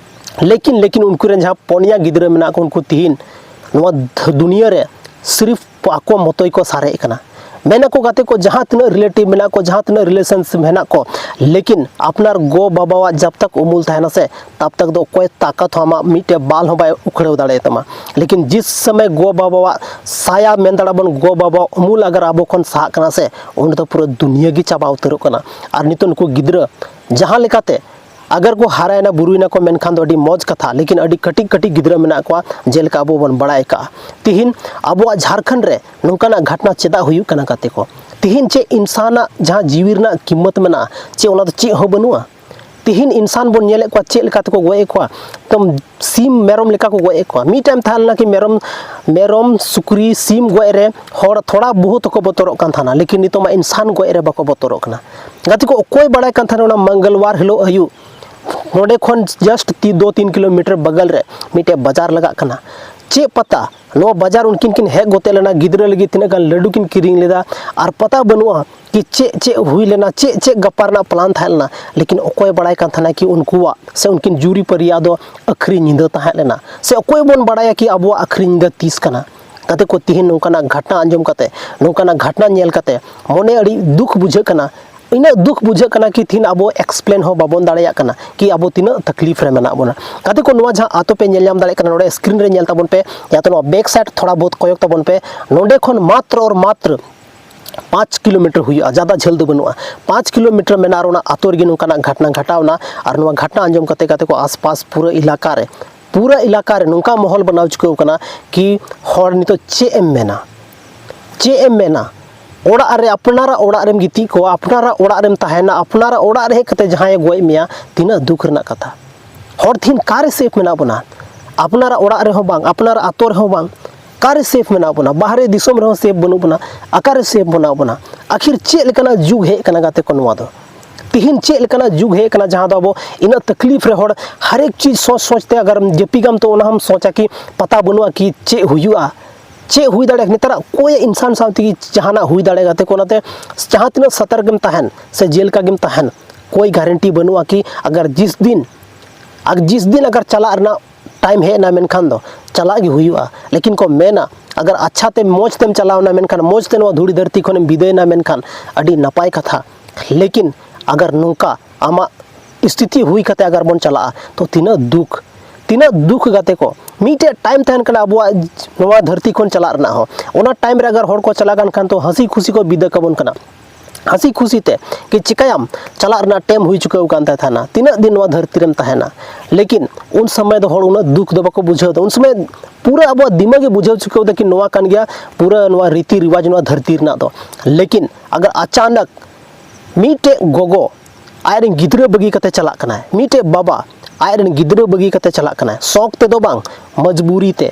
ᱞᱮᱠᱤᱱ, ᱞᱮᱠᱤᱱ ᱩᱱᱠᱩ ᱨᱮᱱ ᱡᱟᱦᱟᱸ ᱯᱚᱱᱭᱟ ᱜᱤᱫᱽᱨᱟᱹ ᱢᱮᱱᱟᱜ ᱠᱚ, ᱩᱱᱠᱩ ᱛᱤᱦᱤᱧ ᱱᱚᱣᱟ ᱫᱷ-, ᱫᱩᱱᱤᱭᱟᱹ ᱨᱮ ᱥᱤᱨᱤᱯ ᱟᱠᱚ ᱢᱚᱛᱚᱭ ᱠᱚ ᱥᱟᱨᱮᱡ ᱠᱟᱱᱟ᱾ ᱢᱮᱱᱟᱠᱚ ᱜᱟᱛᱮ ᱠᱚ, ᱡᱟᱦᱟᱸ ᱛᱤᱱᱟᱹᱜ ᱨᱤᱞᱮᱴᱤᱵᱷ ᱢᱮᱱᱟᱜ ᱠᱚ, ᱡᱟᱦᱟᱸ ᱛᱤᱱᱟᱹᱜ ᱨᱤᱞᱮᱥᱚᱱᱥᱤᱯ ᱢᱮᱱᱟᱜ ᱠᱚ, ᱞᱮᱠᱤᱱ ᱟᱯᱱᱟᱨ ᱜᱚ ᱵᱟᱵᱟᱣᱟᱜ ᱡᱟᱵ ᱛᱟᱠ ᱩᱢᱩᱞ ᱛᱟᱦᱮᱱᱟ ᱥᱮ, ᱛᱟᱵ ᱛᱟᱠ ᱫᱚ ᱚᱠᱚᱭ ᱛᱟᱠᱟᱛ ᱦᱚᱸ ᱟᱢᱟᱜ ᱢᱤᱫᱴᱮᱡ ᱵᱟᱞ ᱦᱚᱸ ᱵᱟᱭ ᱩᱠᱷᱲᱟᱹᱣ ᱫᱟᱲᱮᱭᱟᱛᱟᱢᱟ᱾ ᱞᱮᱠᱤᱱ ᱡᱤᱥ ᱥᱚᱢᱚᱭ ᱜᱚ ᱵᱟᱵᱟᱣᱟᱜ ᱥᱟᱭᱟ ᱢᱮᱱ ᱫᱟᱲᱮᱭᱟᱜ ᱵᱚᱱ, ᱜᱚ ᱵᱟᱵᱟᱣᱟᱜ ᱩᱢᱩᱞ ᱟᱜᱟᱨ ᱟᱵᱚ ᱠᱷᱚᱱ ᱥᱟᱦᱟᱜ ᱠᱟᱱᱟ ᱥᱮ, ᱩᱱ ᱫᱚ ᱯᱩᱨᱟᱹ ᱫᱩᱱᱤᱭᱟᱹ ᱜᱮ ᱪᱟᱵᱟ ᱩᱛᱟᱹᱨᱚᱜ ᱠᱟᱱᱟ᱾ ᱟᱨ ᱱᱤᱛᱚᱜ ᱱᱩᱠᱩ ᱜᱤᱫᱽᱨᱟᱹ ᱡᱟᱦᱟᱸ ᱞᱮᱠᱟᱛᱮ ᱟᱜᱟᱨ ᱠᱚ ᱦᱟᱨᱟᱭᱮᱱᱟ, ᱵᱩᱨᱩᱭᱮᱱᱟ ᱠᱚ, ᱢᱮᱱᱠᱷᱟᱱ ᱫᱚ ᱟᱹᱰᱤ ᱢᱚᱡᱽ ᱠᱟᱛᱷᱟ, ᱞᱮᱠᱤᱱ ᱟᱹᱰᱤ ᱠᱟᱹᱴᱤᱡ ᱠᱟᱹᱴᱤᱡ ᱜᱤᱫᱽᱨᱟᱹ ᱢᱮᱱᱟᱜ ᱠᱚᱣᱟ, ᱡᱮᱞᱮᱠᱟ ᱟᱵᱚ ᱵᱚᱱ ᱵᱟᱲᱟᱭ ᱠᱟᱜᱼᱟ᱾ ᱛᱤᱦᱤᱧ ᱟᱵᱚᱣᱟᱜ ᱡᱷᱟᱲᱠᱷᱚᱸᱰ ᱨᱮ ᱱᱚᱝᱠᱟᱱᱟᱜ ᱜᱷᱟᱴᱱᱟ ᱪᱮᱫᱟᱜ ᱦᱩᱭᱩᱜ ᱠᱟᱱᱟ ᱜᱟᱛᱮ ᱠᱚ? ᱛᱤᱦᱤᱧ ᱪᱮᱫ ᱤᱱᱥᱟᱱᱟᱜ ᱡᱟᱦᱟᱸ ᱡᱤᱣᱤ ᱨᱮᱱᱟᱜ ᱠᱤᱢᱢᱚᱛ ᱢᱮᱱᱟᱜᱼᱟ, ᱪᱮᱫ ᱚᱱᱟ ᱫᱚ ᱪᱮᱫ ᱦᱚᱸ ᱵᱟᱹᱱᱩᱜᱼᱟ? ᱛᱤᱦᱤᱧ ᱤᱱᱥᱟᱱ ᱵᱚᱱ ᱧᱮᱞᱮᱫ ᱠᱚᱣᱟ ᱪᱮᱫ ᱞᱮᱠᱟ ᱛᱮᱠᱚ ᱜᱚᱡ ᱮᱫ ᱠᱚᱣᱟ, ᱮᱠᱫᱚᱢ ᱥᱤᱢ ᱢᱮᱨᱚᱢ ᱞᱮᱠᱟ ᱠᱚ ᱜᱚᱡ ᱮᱫ ᱠᱚᱣᱟ᱾ ᱢᱤᱫ ᱴᱟᱭᱤᱢ ᱛᱟᱦᱮᱸ ᱞᱮᱱᱟ ᱠᱤ ᱢᱮᱨᱚᱢ, ᱢᱮᱨᱚᱢ, ᱥᱩᱠᱨᱤ, ᱥᱤᱢ ᱜᱚᱡ ᱨᱮ ᱦᱚᱲ ᱛᱷᱚᱲᱟ ᱵᱚᱦᱩᱛ ᱦᱚᱸᱠᱚ ᱵᱚᱛᱚᱨᱚᱜ ᱠᱟᱱ ᱛᱟᱦᱮᱱᱟ, ᱞᱮᱠᱤᱱ ᱱᱤᱛᱚᱜ ᱢᱟ ᱤᱱᱥᱟᱱ ᱜᱚᱡ ᱨᱮ ᱵᱟᱠᱚ ᱵᱚᱛᱚᱨᱚᱜ ᱠᱟᱱᱟ᱾ ᱜᱟᱛᱮ ᱠᱚ, ᱚᱠᱚᱭ ᱵᱟᱲᱟᱭ ᱠᱟᱱ ᱛᱟᱦᱮᱱᱟ ᱚᱱᱟ ᱢᱚᱝᱜᱚᱞᱣᱟᱨ ᱦᱤᱞᱳᱜ ᱟᱹᱭᱩᱵ ᱱᱚᱰᱮ ᱠᱷᱚᱱ ᱡᱟᱥᱴ ᱛᱤ ᱫᱩ ᱛᱤᱱ ᱠᱤᱞᱳᱢᱤᱴᱟᱨ ᱵᱟᱜᱟᱞ ᱨᱮ ᱢᱤᱫᱴᱮᱡ ᱵᱟᱡᱟᱨ ᱞᱟᱜᱟᱜ ᱠᱟᱱᱟ? ᱪᱮᱫ ᱯᱟᱛᱟ ᱱᱚᱣᱟ ᱵᱟᱡᱟᱨ ᱩᱱᱠᱤᱱ ᱠᱤᱱ ᱦᱮᱡ ᱜᱚᱛᱮ ᱞᱮᱱᱟ, ᱜᱤᱫᱽᱨᱟᱹ ᱞᱟᱹᱜᱤᱫ ᱛᱤᱱᱟᱹᱜ ᱜᱟᱱ ᱞᱟᱹᱰᱩ ᱠᱤᱱ ᱠᱤᱨᱤᱧ ᱞᱮᱫᱟ, ᱟᱨ ᱯᱟᱛᱟ ᱵᱟᱹᱱᱩᱜᱼᱟ ᱠᱤ ᱪᱮᱫ ᱪᱮᱫ ᱦᱩᱭ ᱞᱮᱱᱟ, ᱪᱮᱫ ᱪᱮᱫ ᱜᱟᱯᱟ ᱨᱮᱱᱟᱜ ᱯᱞᱟᱱ ᱛᱟᱦᱮᱸ ᱞᱮᱱᱟ᱾ ᱞᱮᱠᱤᱱ ᱚᱠᱚᱭ ᱵᱟᱲᱟᱭ ᱠᱟᱱ ᱛᱟᱦᱮᱱᱟ ᱠᱤ ᱩᱱᱠᱩᱣᱟᱜ ᱥᱮ ᱩᱱᱠᱤᱱ ᱡᱩᱨᱤ ᱯᱟᱹᱨᱤᱭᱟᱜ ᱫᱚ ᱟᱹᱠᱷᱨᱤ ᱧᱤᱫᱟᱹ ᱛᱟᱦᱮᱸ ᱞᱮᱱᱟ? ᱥᱮ ᱚᱠᱚᱭ ᱵᱚᱱ ᱵᱟᱲᱟᱭᱟ ᱠᱤ ᱟᱵᱚᱣᱟᱜ ᱟᱹᱠᱷᱨᱤ ᱧᱤᱫᱟᱹ ᱛᱤᱥ ᱠᱟᱱᱟ? ᱜᱟᱛᱮ ᱠᱚ, ᱛᱤᱦᱤᱧ ᱱᱚᱝᱠᱟᱱᱟᱜ ᱜᱷᱟᱴᱱᱟ ᱟᱸᱡᱚᱢ ᱠᱟᱛᱮ, ᱱᱚᱝᱠᱟᱱᱟᱜ ᱜᱷᱟᱴᱱᱟ ᱧᱮᱞ ᱠᱟᱛᱮ ᱢᱚᱱᱮ ᱟᱹᱰᱤ ᱫᱩᱠ ᱵᱩᱡᱷᱟᱹᱜ ᱠᱟᱱᱟ᱾ ᱤᱱᱟᱹᱜ ᱫᱩᱠ ᱵᱩᱡᱷᱟᱹᱜ ᱠᱟᱱᱟ ᱠᱤ ᱛᱤᱦᱤᱧ ᱟᱵᱚ ᱮᱠᱥᱯᱞᱮᱱ ᱦᱚᱸ ᱵᱟᱵᱚᱱ ᱫᱟᱲᱮᱭᱟᱜ ᱠᱟᱱᱟ ᱠᱤ ᱟᱵᱚ ᱛᱤᱱᱟᱹᱜ ᱛᱟᱠᱞᱤᱯ ᱨᱮ ᱢᱮᱱᱟᱜ ᱵᱚᱱᱟ᱾ ᱜᱟᱛᱮ ᱠᱚ, ᱱᱚᱣᱟ ᱡᱟᱦᱟᱸ ᱟᱛᱳ ᱯᱮ ᱧᱮᱞ ᱧᱟᱢ ᱫᱟᱲᱮᱭᱟᱜ ᱠᱟᱱᱟ, ᱱᱚᱰᱮ ᱥᱠᱨᱤᱱ ᱨᱮ ᱧᱮᱞ ᱛᱟᱵᱚᱱ ᱯᱮ, ᱭᱟ ᱛᱚ ᱱᱚᱣᱟ ᱵᱮᱠ ᱥᱟᱭᱤᱰ ᱛᱷᱚᱲᱟ ᱵᱚᱦᱩᱛ ᱠᱚᱭᱚᱜ ᱛᱟᱵᱚᱱ ᱯᱮ᱾ ᱱᱚᱰᱮ ᱠᱷᱚᱱ ᱢᱟᱛᱨᱚ ᱟᱨ ᱢᱟᱛᱨᱚ ᱯᱟᱸᱪ ᱠᱤᱞᱳᱢᱤᱴᱟᱨ ᱦᱩᱭᱩᱜᱼᱟ, ᱡᱟᱫᱟ ᱡᱷᱟᱹᱞ ᱫᱚ ᱵᱟᱹᱱᱩᱜᱼᱟ᱾ ᱯᱟᱸᱪ ᱠᱤᱞᱳᱢᱤᱴᱟᱨ ᱢᱮᱱᱟᱜ ᱨᱮ ᱚᱱᱟ ᱟᱛᱳ ᱨᱮᱜᱮ ᱱᱚᱝᱠᱟᱱᱟᱜ ᱜᱷᱟᱴᱱᱟ ᱜᱷᱟᱴᱟᱣ ᱮᱱᱟ᱾ ᱟᱨ ᱱᱚᱣᱟ ᱜᱷᱟᱴᱱᱟ ᱟᱸᱡᱚᱢ ᱠᱟᱛᱮ, ᱜᱟᱛᱮ ᱠᱚ, ᱟᱥᱯᱟᱥ ᱯᱩᱨᱟᱹ ᱮᱞᱟᱠᱟ ᱨᱮ, ᱯᱩᱨᱟᱹ ᱮᱞᱟᱠᱟ ᱨᱮ ᱱᱚᱝᱠᱟ ᱢᱚᱦᱚᱞ ᱵᱮᱱᱟᱣ ᱪᱩᱠᱟᱹᱣ ᱠᱟᱱᱟ ᱠᱤ ᱦᱚᱲ ᱱᱤᱛᱚᱜ ᱪᱮᱫ ᱮᱢ ᱢᱮᱱᱟ? ᱪᱮᱫ ᱮᱢ ᱢᱮᱱᱟ? ᱚᱲᱟᱜ ᱨᱮ, ᱟᱯᱱᱟᱨᱟᱜ ᱚᱲᱟᱜ ᱨᱮᱢ ᱜᱤᱛᱤᱡ ᱠᱚᱜᱼᱟ, ᱟᱯᱱᱟᱨᱟᱜ ᱚᱲᱟᱜ ᱨᱮᱢ ᱛᱟᱦᱮᱱᱟ, ᱟᱯᱱᱟᱨᱟᱜ ᱚᱲᱟᱜ ᱨᱮ ᱦᱮᱡ ᱠᱟᱛᱮ ᱡᱟᱦᱟᱸᱭᱮ ᱜᱚᱡ ᱢᱮᱭᱟ, ᱛᱤᱱᱟᱹᱜ ᱫᱩᱠ ᱨᱮᱱᱟᱜ ᱠᱟᱛᱷᱟ᱾ ᱦᱚᱲ ᱛᱤᱦᱤᱧ ᱚᱠᱟᱨᱮ ᱥᱮᱯᱷ ᱢᱮᱱᱟᱜ ᱵᱚᱱᱟ? ᱟᱯᱱᱟᱨᱟᱜ ᱚᱲᱟᱜ ᱨᱮᱦᱚᱸ ᱵᱟᱝ, ᱟᱯᱱᱟᱨᱟᱜ ᱟᱛᱳ ᱨᱮᱦᱚᱸ ᱵᱟᱝ, ᱚᱠᱟᱨᱮ ᱥᱮᱯᱷ ᱢᱮᱱᱟᱜ ᱵᱚᱱᱟ? ᱵᱟᱦᱨᱮ ᱫᱤᱥᱚᱢ ᱨᱮᱦᱚᱸ ᱥᱮᱯᱷ ᱵᱟᱹᱱᱩᱜ ᱵᱚᱱᱟ, ᱚᱠᱟᱨᱮ ᱥᱮᱯᱷ ᱢᱮᱱᱟᱜ ᱵᱚᱱᱟ? ᱟᱠᱷᱤᱨ ᱪᱮᱫ ᱞᱮᱠᱟᱱᱟᱜ ᱡᱩᱜᱽ ᱦᱮᱡ ᱠᱟᱱᱟ ᱜᱟᱛᱮ ᱠᱚ ᱱᱚᱣᱟ ᱫᱚ? ᱛᱤᱦᱤᱧ ᱪᱮᱫ ᱞᱮᱠᱟᱱᱟᱜ ᱡᱩᱜᱽ ᱦᱮᱡ ᱠᱟᱱᱟ ᱡᱟᱦᱟᱸ ᱫᱚ ᱟᱵᱚ ᱤᱱᱟᱹᱜ ᱛᱟᱠᱞᱤᱯ ᱨᱮ ᱦᱚᱲ ᱦᱟᱨᱮᱠ ᱪᱤᱡᱽ ᱥᱚᱪ ᱥᱚᱪ ᱛᱮ ᱟᱜᱟᱨ ᱡᱟᱹᱯᱤᱫᱟᱢ ᱛᱚ ᱚᱱᱟ ᱦᱚᱸᱢ ᱥᱚᱪᱟ ᱠᱤ ᱯᱟᱛᱟ ᱵᱟᱹᱱᱩᱜᱼᱟ ᱠᱤ ᱪᱮᱫ ᱦᱩᱭᱩᱜᱼᱟ, ᱪᱮᱫ ᱦᱩᱭ ᱫᱟᱲᱮᱭᱟᱜᱼᱟ᱾ ᱱᱮᱛᱟᱨᱟᱜ ᱚᱠᱚᱭ ᱤᱱᱥᱟᱱ ᱥᱟᱶ ᱛᱮᱜᱮ ᱡᱟᱦᱟᱱᱟᱜ ᱦᱩᱭ ᱫᱟᱲᱮᱭᱟᱜᱼᱟ ᱜᱟᱛᱮ ᱠᱚ, ᱚᱱᱟᱛᱮ ᱡᱟᱦᱟᱸ ᱛᱤᱱᱟᱹᱜ ᱥᱚᱛᱚᱨᱠ ᱜᱮᱢ ᱛᱟᱦᱮᱱ ᱥᱮ ᱡᱮᱞᱮᱠᱟ ᱜᱮᱢ ᱛᱟᱦᱮᱱ, ᱠᱳᱭ ᱜᱟᱨᱮᱱᱴᱤ ᱵᱟᱹᱱᱩᱜᱼᱟ ᱠᱤ ᱟᱜᱟᱨ ᱡᱤᱥ ᱫᱤᱱ, ᱟᱨ ᱡᱤᱥ ᱫᱤᱱ ᱟᱜᱟᱨ ᱪᱟᱞᱟᱜ ᱨᱮᱱᱟᱜ ᱴᱟᱭᱤᱢ ᱦᱮᱡ ᱮᱱᱟ ᱢᱮᱱᱠᱷᱟᱱ ᱫᱚ ᱪᱟᱞᱟᱜ ᱜᱮ ᱦᱩᱭᱩᱜᱼᱟ᱾ ᱞᱮᱠᱤᱱ ᱠᱚ ᱢᱮᱱᱟ ᱟᱜᱟᱨ ᱟᱪᱪᱷᱟ ᱛᱮ ᱢᱚᱡᱽ ᱛᱮᱢ ᱪᱟᱞᱟᱣᱱᱟ, ᱢᱮᱱᱠᱷᱟᱱ ᱢᱚᱡᱽ ᱛᱮ ᱱᱚᱣᱟ ᱫᱷᱩᱲᱤ ᱫᱷᱟᱹᱨᱛᱤ ᱠᱷᱚᱱᱮᱢ ᱵᱤᱫᱟᱹᱭᱮᱱᱟ, ᱢᱮᱱᱠᱷᱟᱱ ᱟᱹᱰᱤ ᱱᱟᱯᱟᱭ ᱠᱟᱛᱷᱟ᱾ ᱞᱮᱠᱤᱱ ᱟᱜᱟᱨ ᱱᱚᱝᱠᱟ ᱟᱢᱟᱜ ᱥᱛᱷᱤᱛᱤ ᱦᱩᱭ ᱠᱟᱛᱮ ᱟᱜᱟᱨ ᱵᱚᱱ ᱪᱟᱞᱟᱜᱼᱟ, ᱛᱚ ᱛᱤᱱᱟᱹᱜ ᱫᱩᱠ, ᱛᱤᱱᱟᱹᱜ ᱫᱩᱠ ᱜᱟᱛᱮ ᱠᱚ᱾ ᱢᱤᱫᱴᱮᱡ ᱴᱟᱭᱤᱢ ᱛᱟᱦᱮᱱ ᱠᱟᱱᱟ ᱟᱵᱚᱣᱟᱜ ᱱᱚᱣᱟ ᱫᱷᱟᱹᱨᱛᱤ ᱠᱷᱚᱱ ᱪᱟᱞᱟᱜ ᱨᱮᱱᱟᱜ ᱦᱚᱸ᱾ ᱚᱱᱟ ᱴᱟᱭᱤᱢ ᱨᱮ ᱟᱜᱟᱨ ᱦᱚᱲ ᱠᱚ ᱪᱟᱞᱟᱜ ᱠᱟᱱ ᱠᱷᱟᱱ, ᱛᱚ ᱦᱟᱹᱥᱤ ᱠᱷᱩᱥᱤ ᱠᱚ ᱵᱤᱫᱟᱹ ᱠᱟᱵᱚᱱ ᱠᱟᱱᱟ, ᱦᱟᱹᱥᱤ ᱠᱷᱩᱥᱤ ᱛᱮ᱾ ᱠᱤ ᱪᱤᱠᱟᱹᱭᱟᱢ, ᱪᱟᱞᱟᱜ ᱨᱮᱱᱟᱜ ᱴᱟᱭᱤᱢ ᱦᱩᱭ ᱪᱩᱠᱟᱹᱣ ᱠᱟᱱ ᱛᱟᱭ ᱛᱟᱦᱮᱱᱟ, ᱛᱤᱱᱟᱹᱜ ᱫᱤᱱ ᱱᱚᱣᱟ ᱫᱷᱟᱹᱨᱛᱤ ᱨᱮᱢ ᱛᱟᱦᱮᱱᱟ? ᱞᱮᱠᱤᱱ ᱩᱱ ᱥᱚᱢᱚᱭ ᱫᱚ ᱦᱚᱲ ᱩᱱᱟᱹᱜ ᱫᱩᱠ ᱫᱚ ᱵᱟᱠᱚ ᱵᱩᱡᱷᱟᱹᱣ ᱮᱫᱟ᱾ ᱩᱱ ᱥᱚᱢᱚᱭ ᱯᱩᱨᱟᱹ ᱟᱵᱚᱣᱟᱜ ᱫᱤᱢᱟᱜᱽ ᱜᱮ ᱵᱩᱡᱷᱟᱹᱣ ᱪᱩᱠᱟᱹᱣ ᱮᱫᱟ ᱠᱤ ᱱᱚᱣᱟ ᱠᱟᱱ ᱜᱮᱭᱟ ᱯᱩᱨᱟᱹ ᱱᱚᱣᱟ ᱨᱤᱛᱤ ᱨᱤᱣᱟᱡᱽ ᱱᱚᱣᱟ ᱫᱷᱟᱹᱨᱛᱤ ᱨᱮᱱᱟᱜ ᱫᱚ᱾ ᱞᱮᱠᱤᱱ ᱟᱜᱟᱨ ᱟᱪᱟᱱᱟᱠ ᱢᱤᱫᱴᱮᱡ ᱜᱚᱜᱚ ᱟᱡ ᱨᱮᱱ ᱜᱤᱫᱽᱨᱟᱹ ᱵᱟᱹᱜᱤ ᱠᱟᱛᱮ ᱪᱟᱞᱟᱜ ᱠᱟᱱᱟᱭ, ᱢᱤᱫᱴᱮᱡ ᱵᱟᱵᱟ ᱟᱡ ᱨᱮᱱ ᱜᱤᱫᱽᱨᱟᱹ ᱵᱟᱹᱜᱤ ᱠᱟᱛᱮ ᱪᱟᱞᱟᱜ ᱠᱟᱱᱟᱭ, ᱥᱚᱠ ᱛᱮᱫᱚ ᱵᱟᱝ, ᱢᱚᱡᱽᱵᱩᱨᱤ ᱛᱮ᱾